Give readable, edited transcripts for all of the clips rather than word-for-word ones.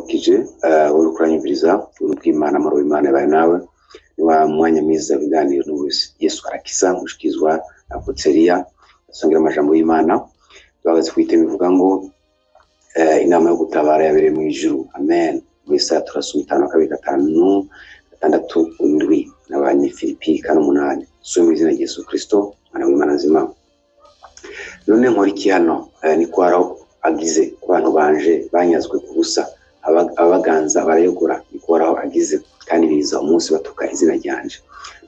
Ndakuramukije uri kuranyumviriza ubuntu bw'Imana, amahoro y'Imana yabaye nawe. Ni wa mwanya mwiza w'ibiganiro n'ubuyobozi Yesu arakiza ushikizwa na Poteriya asongera amajambo y'Imana. Duhagaze ku iteme ivuga ngo inama yo gutabara yabereye mu ijuru. Amen. Muri saa turasoma 5 2 5 6 7 n'Abanyefilipi 4:8. Soma izina rya Yesu Kristo, Mwana w'Imana nzima. None nkora iki hano? Niko Uhoraho agize ku bantu banje banyazwe ku busa, abaganza barayogora, niko Uhoraho agize, kandi biza umunsi batuka izina ryanje.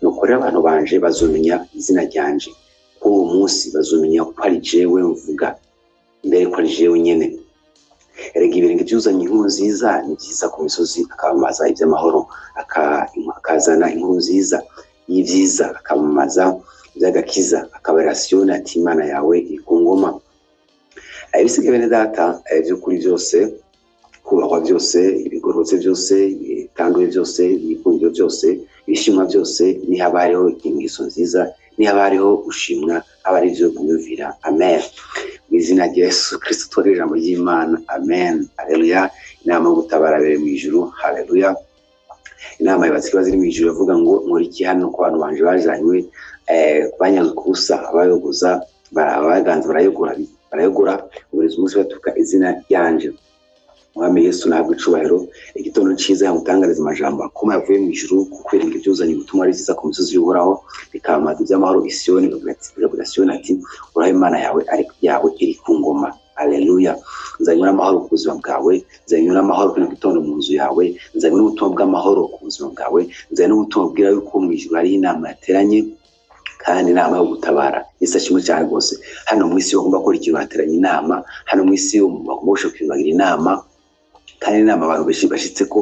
Nuko rero abantu banje bazomenya izina ryanje, kuri uwo munsi bazomenya ko ari jewe mvuga, mbere ko ari jewe nyene. Erega ibirenge byuzanye inkuru nziza ni byiza ku misozi, akamamaza iby'amahoro, akazana inkuru nziza y'ibyiza, akamamaza iby'agakiza, akabarira Siyoni ati: "Imana yawe iri ku ngoma." Ibisigaye, bene data, by'ukuri byose, kubahwa byose, ibigororotse byose, ibitanduye byose, ibikundiro byose, ibishimwa byose, nihaba hariho ingeso nziza, nihaba hariho gushimwa, aba ari byo mwumvira. Amen. Mu izina rya Yesu Kristo twakira ijambo ry'Imana. Amen. Haleluya. Inama yo gutabara yabereye mu ijuru. Haleluya. Inama yubatse ikibazo iri mu ijuru, ivuga ngo: "Nkora iki hano ko abantu banje bajanywe, banyazwe ku busa, abayogoza abaganza barayogora, barayogora buri munsi batuka izina ryanje." Mwami Yesu nahabwe icubahiro. Igitondo ciza yamutangariza amajambo akomeye avuye mu ijuru, kuko ibirenge byuzanye ubutumwa ari byiza ku misozi y'Uhoraho, bikamamaza iby'amahoro i Siyoni, bikabwira Siyoni ati: "Uhoraho Imana yawe ari yawe iri ku ngoma." Haleluya. Nzanywe n'amahoro ku buzima bwawe, nzanywe n'amahoro kino gitondo mu nzu yawe, nzanywe n'ubutumwa bw'amahoro ku buzima bwawe, nzanywe n'ubutumwa bubwira yuko mu ijuru hari inama yateranye, kandi inama yo gutabara. Yesu ashimwe cyane rwose. Hano mu isi bagomba gukora ikintu, hateranye inama. Hano mu isi bagomba gushaka bagira inama, kandi inama abantu benshi bashitse ko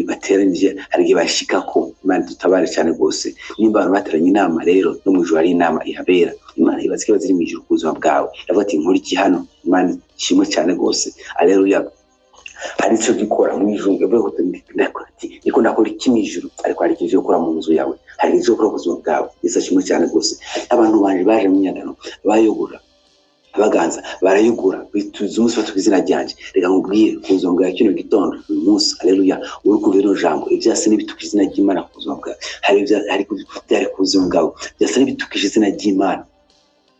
bateranyije, hari igihe bashika ko. Imana dutabare cyane rwose. Nimba abantu bateranye inama rero, no mu ijuru hari inama ihabera. Imana ibaze ikibazo iri mu ijuru ku buzima bwawe, iravuga ati: "Nkora iki hano?" Imana ishimwe cyane rwose. Aleluya. Hari icyo gikora mu ijuru. Iravuga ati: "Niko ndakora iki mu ijuru?" Ariko hari ikintu cyo gukora mu nzu yawe, hari ikintu cyo gukora ku buzima bwawe. Yesu ashimwe cyane rwose. Abantu banje baje mu myagano, bayobora, abaganza barayigura, bituza umunsi batuka izina ryanjye. Reka nkubwire ku buzima bwawe kino gitondo, uyu munsi, aleluya, uri kumva rino jambo, ibyasa n'ibituka izina ry'Imana ku buzima bwawe, hari byari ku buzima bwawe byasa n'ibitukije izina ry'Imana,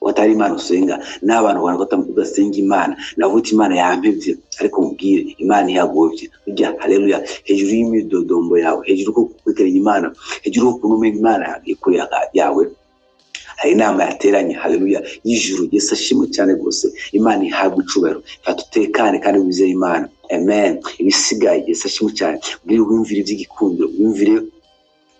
watari Imana usenga n'abantu ubona ko udasenga Imana, navuga uti: "Imana yampevye." Ariko mubwire, Imana ihagobye burya. Haleluya. Hejuru y'imidodombo yawe, hejuru ko kwegeranya Imana, hejuru ko kumenya Imana kure yawe, hari inama yateranye, haleluya, y'ijuru. Yesu ashimwe cyane rwose. Imana ihabwe icubahiro. Fata utekane kandi wizere Imana. Amen. Ibisigaye, Yesu ashimwe cyane, bwire wumvire iby'igikundiro, wumvire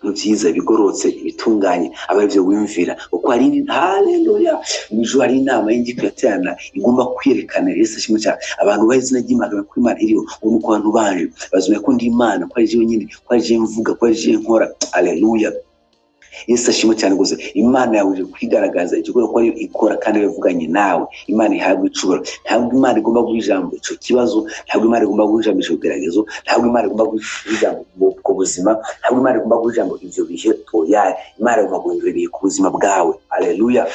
byiza, bigororotse, ibitunganye, aba aribyo wumvira, kuko hari, haleluya, mu ijuru hari inama y'ingiko yaterana igomba kwerekana. Yesu ashimwe cyane. Abantu baha izina ry'Imana, ko Imana iriho. Ubu nuko abantu banje bazumenya ko ndi Imana, ko ari jewe nyine, ko ari jewe mvuga, ko ari jewe nkora. Haleluya. Yesu ashimwe cyane rwose. Imana yawe ije kwigaragaza igikorwa ko ariyo ikora kandi yavuganye nawe. Imana ihabwa icubahiro. Ntabwo Imana igomba guha ijambo ico kibazo, ntabwo Imana igomba guha ijambo ico kigeragezo, ntabwo Imana igomba guha ijambo ku buzima, ntabwo Imana igomba guha ijambo ivyo bihe. Oya, Imana igomba guhindura ibihe ku buzima bwawe. Haleluya.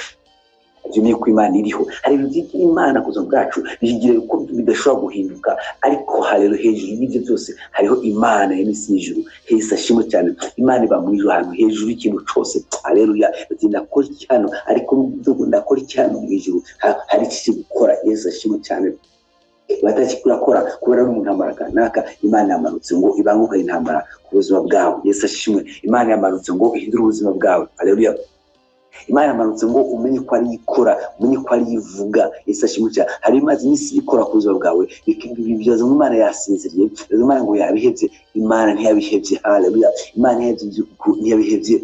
Ibyo ni ko Imana iriho. Hari ibintu by'igira Imana ku buzima bwacu bigira ko bidashobora guhinduka, ariko haleluya, hejuru y'ibyo byose hariho Imana y'imisi n'ijuru. Yesu ashimwe cyane. Imana iba mu ijuru, ahantu hejuru y'ikintu cyose. Haleluya. Ati: "Ndakora iki hano?" Ariko ndakora iki hano mu ijuru? Hari iki gukora? Yesu ashimwe cyane. Batakirakora kubera ari mu ntambara kanaka, Imana yamanutse ngo ibangukane intambara ku buzima bwawe. Yesu ashimwe. Imana yamanutse ngo ihindure ubuzima bwawe. Haleluya. Imana yamanutse ngo umenye ko ari ikora, umenye ko ari ivuga. Yesu ashimwe cyane. Hari imaze iminsi ikora ku buzima bwawe, bibyaza ngo Imana yasinziriye, bibyaza Imana ngo yabihebye. Imana ntiyabihebye. Haleluya. Imana ntiyabihebye.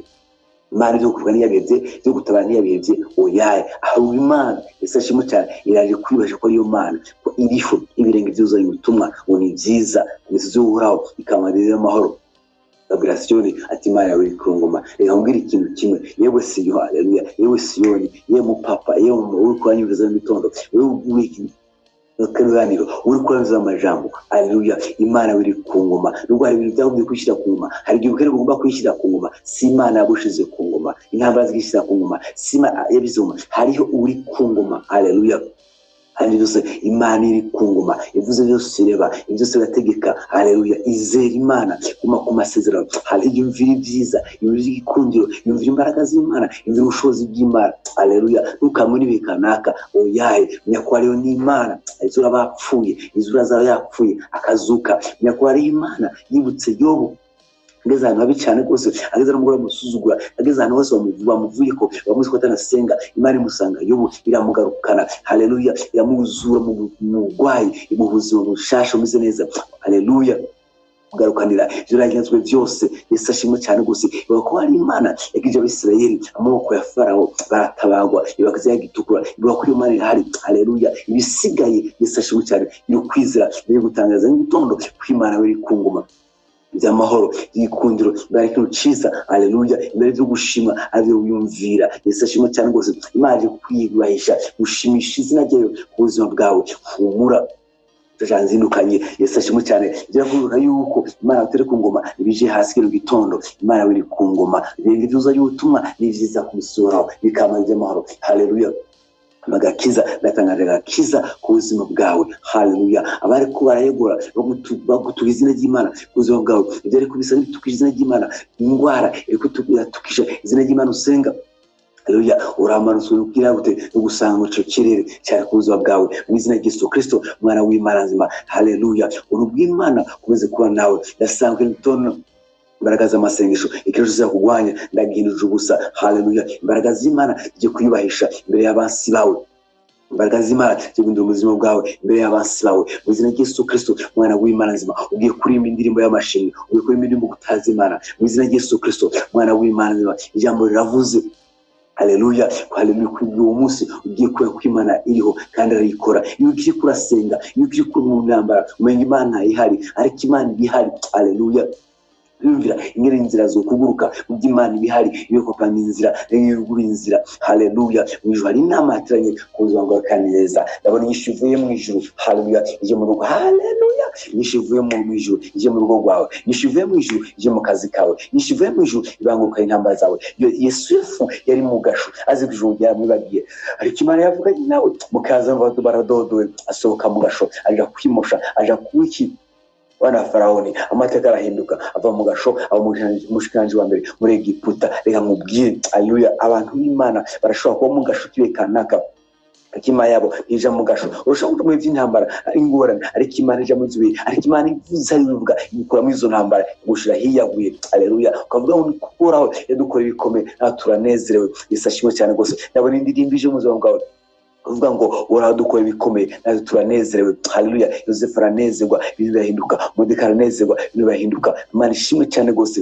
Imana ibyo kuvuga ntiyabihebye, ibyo gutabara ntiyabihebye. Oyaye, ahubwo Imana, Yesu ashimwe cyane, iraje kwibasha ko ariyo Mana, ko iriho. Ibirenge byuzanye ubutumwa ngo ni byiza imisozi y'Uhoraho, ikamarira amahoro, abwira Siyoni ati: "Imana yawe iri ku ngoma." Reka nkubwire ikintu kimwe, yewe Siyo, haleluya, yewe Siyoni, yewe mupapa, yewe mama uri kuranyumviza mu gitondo, wewe akaganiro uri kuranyumviza amajambo, haleluya, Imana yawe iri ku ngoma. Nubwo hari ibintu byagombye kwishyira ku ngoma, hari igihe ukeneye ugomba kwishyira ku ngoma. Si Imana yagushize ku ngoma, intambara zikishyira ku ngoma, si Imana yabize ku ngoma, hariho uri ku ngoma. Haleluya. Kandi byose Imana iri ku ngoma, ivuze byose ireba, byose irategeka. Haleluya. Izera Imana, guma ku masezerano. Haleluya. Yumvira ibyiza, yumvira igikundiro, yumvira imbaraga z'Imana, yumvira ubushobozi bw'Imana. Haleluya. Ntukamwe n'ibihe kanaka, oyaye. Menya ko hariyo n'Imana izura bapfuye, izura zaba yapfuye akazuka. Menya ko hariyo Imana yibutse Yobu ageze ahantu habi cyane rwose, ageze n'umugore bamusuzugura, ageze ahantu hose bamuvuye ko bamuzi ko atanasenga. Imana imusanga Yobu, iramugarukana. Haleluya. Iramuzura mu burwayi, mu buzima bushasha bumeze neza. Haleluya. Kugarukanira ibyo yagenzwe byose. Yesu ashimwe cyane rwose. Ibuka ko hari Imana yagije Abisirayeli amaboko ya Farawo, baratabagwa, ibakiza yagitukura. Ibuka ko iyo Mana irahari. Haleluya. Ibisigaye, Yesu ashimwe cyane, biri kwizera, biri gutangaza n'igitondo ko Imana iri ku ngoma by'amahoro, y'igikundiro, imbere ikintu cyiza. Haleluya. Imbere byo gushima aribyo wiyumvira. Yesu ashimwe cyane rwose. Imana ije kwiyubahisha, gushimisha izina ryayo ku buzima bwawe. Humura, nzindukanye. Yesu ashimwe cyane. Biravuga yuko Imana batari ku ngoma ibije hasi kino gitondo. Imana iri ku ngoma, ibintu byuzuye y'ubutumwa ni byiza kumusuraho, bikama by'amahoro. Haleluya. Agakiza, ndatangaje agakiza ku buzima bwawe. Haleluya. Abari ko barayegura bagutuka izina ry'Imana ku buzima bwawe, ibyo ariko bisa n'ibitukije izina ry'Imana, indwara iri kutukisha izina ry'Imana usenga. Haleluya. Uramanutse ubwira gute no gusanga ico kirere cyari ku buzima bwawe mu izina rya Yesu Kristo, umwana w'Imana nzima. Haleluya. Ubuntu bw'Imana ukomeze kuba nawe. Ndasanzwe nitono imbaraga z'amasengesho, ikintu cyose kugwanya ndagihinduje ubusa. Haleluya. Imbaraga z'Imana zigiye kuyubahisha imbere y'abansi bawe. Imbaraga z'Imana zigiye guhindura ubuzima bwawe imbere y'abansi bawe mu izina rya Yesu Kristo, umwana w'Imana nzima. Ugiye kuririmba indirimbo y'amashimwe, ugiye kuririmba indirimbo gutaza Imana mu izina rya Yesu Kristo, umwana w'Imana nzima. Ijambo riravuze. Haleluya. Haleluya. Kuri uwo munsi ugiye kubera ko Imana iriho kandi arayikora. Iyo ugiye kurasenga, iyo ugiye kuri mu ntambara, umenya Imana ihari, ariko Imana ihari. Haleluya. Yumvira ingene inzira zo kuguruka mu by'Imana ibihari, iyo kopanga inzira, iyo inzira. Haleluya. Mu ijuru hari inama yateranye ku buzima bwawe kandi neza. Ndabona inyishu ivuye mu ijuru. Haleluya. Ije mu rugo. Haleluya. Inyishu ivuye mu ijuru ije mu rugo rwawe. Inyishu ivuye mu ijuru ije mu kazi kawe. Inyishu ivuye mu ijuru ibanguka intambara zawe. Yesufu yari mu gasho, azi ko ijuru ryaramwibagiye, ariko Imana yavuganye nawe mukaza baradodowe, asohoka mu gasho aja kwimosha, aja kuwiki bana Faraoni. Amateka arahinduka, ava mu gasho aba umushikiranganji wa mbere muri Egiputa. Reka nkubwire, haleluya, abantu b'Imana barashobora kuba mu gasho kibe kanaka, ariko Imana yabo ntija mu gasho. Urashobora kuja mu by'intambara ingorane, ariko Imana ija mu zibiri, ariko Imana ivuze ivuga igukura muri izo ntambara, igushira hiyaguye. Haleluya. Ukavuga ngo nikuraho yadukora ibikomeye, natwe turanezerewe. Yesu ashimwe cyane rwose. Ndabona indirimbo ije mu buzima bwawe uvuga ngo uradukora ibikomeye, natwe turanezerewe. Haleluya. Yosefu aranezerwa, ibintu birahinduka. Modekai aranezerwa, ibintu birahinduka. Imana ishimwe cyane rwose.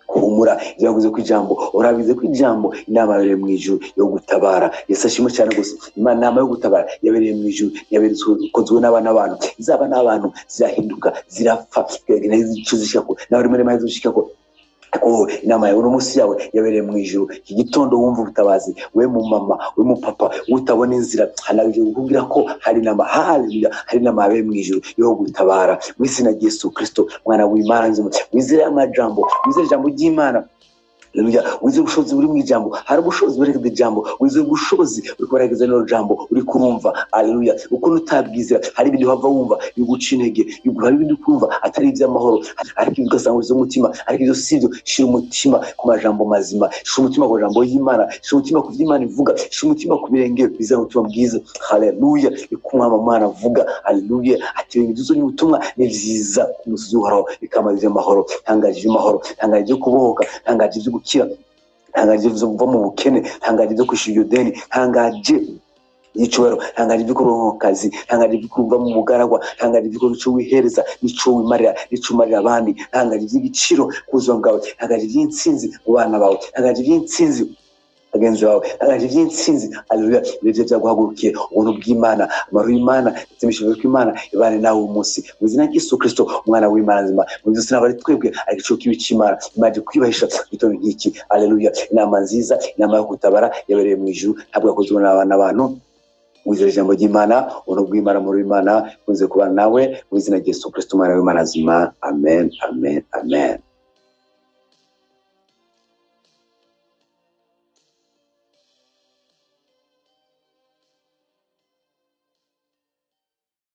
Humura, ibyo yavuze ko ijambo urabize ko ijambo inama yabereye mu ijuru yo gutabara. Yesu ashimwe cyane rwose. Imana inama yo gutabara yabereye mu ijuru, yabereye n'abana b'abantu, izaba n'abantu zirahinduka, zirapfa, zishikako nawe rimwe rimwe zishikako. Inama yawe uno munsi yawe yabereye mu ijuru. Iki gitondo wumva ubutabazi, we mu mama, we mu papa utabona inzira, hanaje kukubwira ko hari inama. Haleluya. Hari inama yabereye mu ijuru yo gutabara mu izina rya Yesu Kristo, mwana w'Imana nzima. Wizere amajambo, wizere ijambo ry'Imana. Haleluya. Wizere ubushobozi buri mu ijambo. Hari ubushobozi buri mu ijambo. Wizere ubushobozi uri kubarageza n'iro jambo uri kurumva. Haleluya. Ukuntu utabwizera, hari ibintu wava wumva biguca intege, hari ibintu kumva atari iby'amahoro, ariko ibyo ugasanga uzi umutima, ariko ibyo si byo. Shira umutima ku majambo mazima, shira umutima ku majambo y'Imana, shira umutima ku byo Imana ivuga, shira umutima ku birenge bizana ubutumwa bwiza. Haleluya. Niko Umwami Imana avuga. Haleluya. Ati ibintu byuzanye ubutumwa ni byiza ku musozi w'Uhoraho, bikamaze iby'amahoro. Ntangaje iby'amahoro, ntangaje ibyo kubohoka, ntangaje ibyo gukira, ntangaje ibyo kuva mu bukene, ntangaje ibyo kwishyura iryo deni, ntangaje icyubahiro, ntangaje ibyo kuronka akazi, ntangaje ibyo kuva mu bugaragwa, ntangaje ibyo icyo wihereza n'icyo wimarira n'icyo umarira abandi, ntangaje iby'igiciro ku buzima bwawe, ntangaje iby'intsinzi mu bana bawe, ntangaje iby'intsinzi bagenzi bawe, ntangaje iby'intsinzi. Haleluya. Ibyo byaguhagurukiye, ubuntu bw'Imana, amahoro y'Imana ndetse n'imishimiro y'Imana ibane nawe uyu munsi mu izina rya Yesu Kristo, umwana w'Imana nzima. Mu byose ntabwo ari twebwe, ariko igicucu kibi cy'Imana. Imana ije kwibahisha igitondo nk'iki. Haleluya. Inama nziza, inama yo gutabara yabereye mu ijuru, ntabwo yakozwe n'abana b'abantu. Wizere ijambo ry'Imana, ubuntu bw'Imana, amahoro y'Imana kunze kubana nawe mu izina rya Yesu Kristo, umwana w'Imana nzima. Amen, amen, amen.